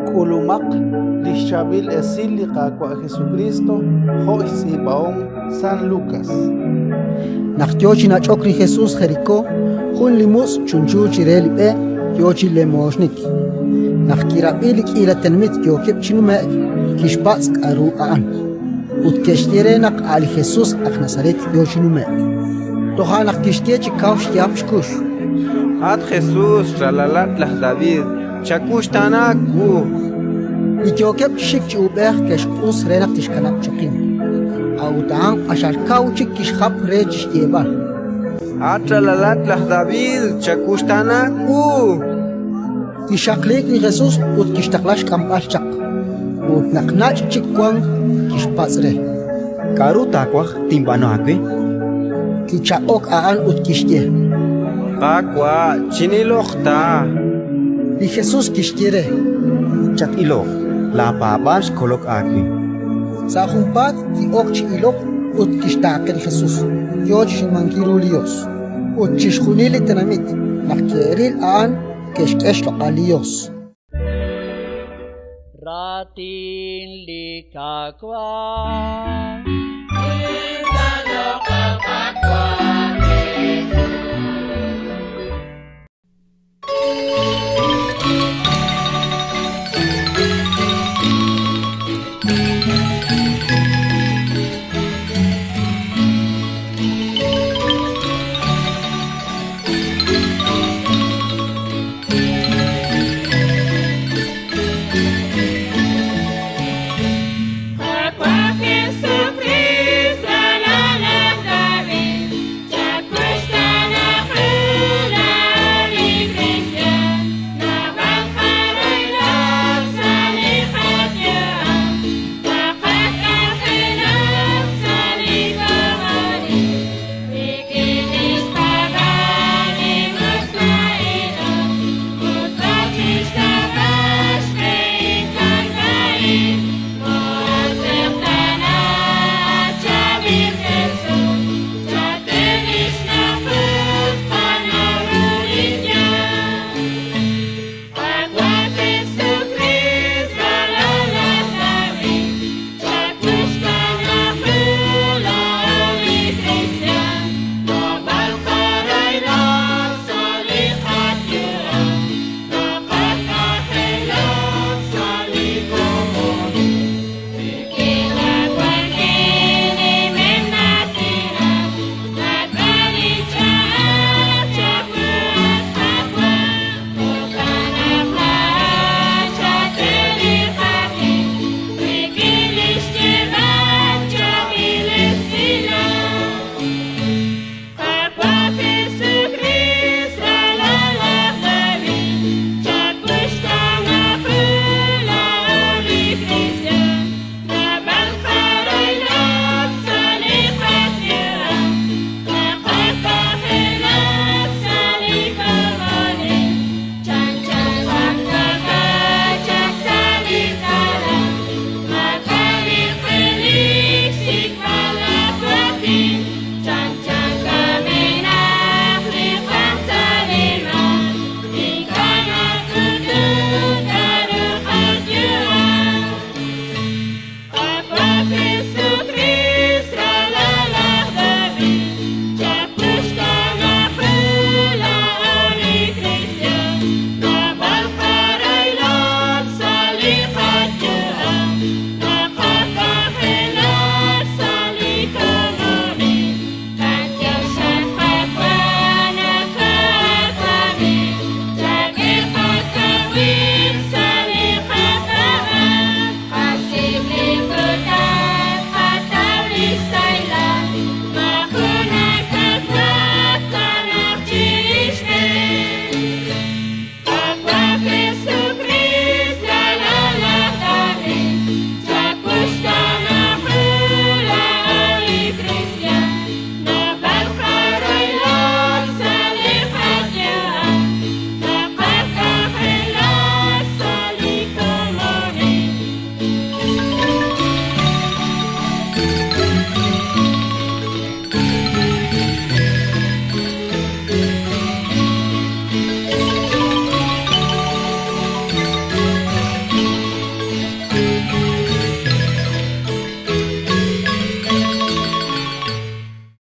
K'ulumaq li xChaab'il Esil li Qaawa' Jesukriist jo' xtz'iib'ahom San Lukas. Naq yo chi nach'ok li Jesus Jerikó, jun li mutz' chunchu chire li b'e, yo chi lemooxnik. Naq kirab'i li k'iila tenamit yookeb' chi nume'k, kixpatz' k'aru a'an. Ut ke'xye re naq a' li Jesus aj Nazaret yo chi nume'k. Toja' naq kixye chi kaw xyaab' xkux: At Jesus, ralalat laj David, chawuxtaana wu! Li yookeb' chi xik chi uub'ej ke'xq'us re naq tixkanab' choqink. A'ut a'an q'axal kaw chik kixjap re chi xyeeb'al: At ralalat laj David, chawuxtaana wu! Kixaqliik li Jesus ut kixtaqla xk'amb'al chaq. Ut naq nach' chik wank, kixpatz' re: K'aru taawaj tinb'aanu aawe? Kichaq'ok a'an ut kixye: Qaawa', chiniloq ta. Li Jesus kixye re: Chat-iloq, laapaab'aal xkolok aawe. Sa' junpaat ki'ok chi ilok ut kixtaaqe li Jesus, yo chi xnimankil ru li Yos. Ut chixjunil li tenamit, naq ke'ril a'an, ke'xk'e xloq'al li Yos. Raatin li Qaawa'.